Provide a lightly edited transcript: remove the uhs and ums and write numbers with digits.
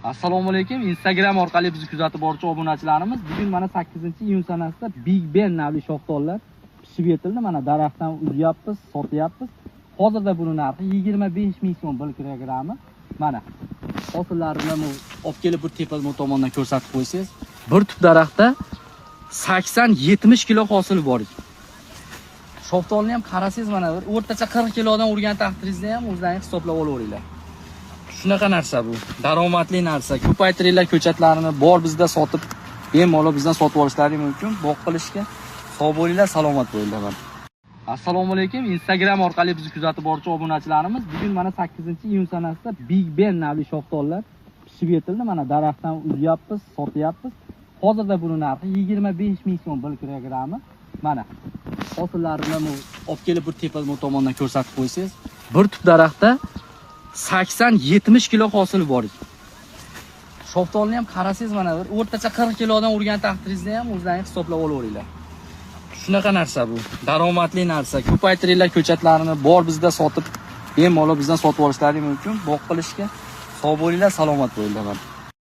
Assalomu alaykum. Instagram orqali bizni kuzatib boruvchi obunachilarimiz, bugun mana 8-iyun sanasida Big Ben navli shaftollar pishib yetildi. Mana daraxtdan uzyapmiz, sotyapmiz. Hozirda buni narxi 25 ming so'm 1 kilogrammi. Mana hosillarini olib kelib bir tepa bu tomondan ko'rsatib qo'ysangiz, bir tup daraxtda 80-70 kilo hosil bor. Shaftolni ham qarasangiz, mana bir o'rtacha 40 kilodan urgan taqdiringizda ham o'zlaringiz hisoblab olaveringlar. Shunaqa narsa bu. Daromadli narsa. Ko'paytiringlar ko'chatlarini, bor bizda sotib, bemalol bizdan sotib olishlari mumkin, bog' qilishga. Sog' bo'linglar, salomat bo'linglar. Mana. Assalomu alaykum. Instagram orqali bizni kuzatib boruvchi obunachilarimiz, bugun mana 8-iyun sanasida Big Ben navli shaftollar pishib yetildi. Mana daraxtdan uzyapmiz, sotyapmiz. Hozirda buni narxi 25 ming so'm 1 kilogrammi. Mana hosillarini olib kelib bir tepa bu tomondan ko'rsatib qo'ysangiz, bir tup daraxtda 80-70 kilo hosil bor. Shaftolni ham qarasangiz, mana bir o'rtacha 40 kilodan urgan taqdiringizda ham o'zlaringiz hisoblab olaveringlar. Shunaqa narsa bu. Daromadli narsa. Ko'paytiringlar ko'chatlarini, bor bizda sotib, bemalol bizdan sotib olishlari mumkin, bog' qilishga. Sog' bo'linglar, salomat bo'linglar. Mana.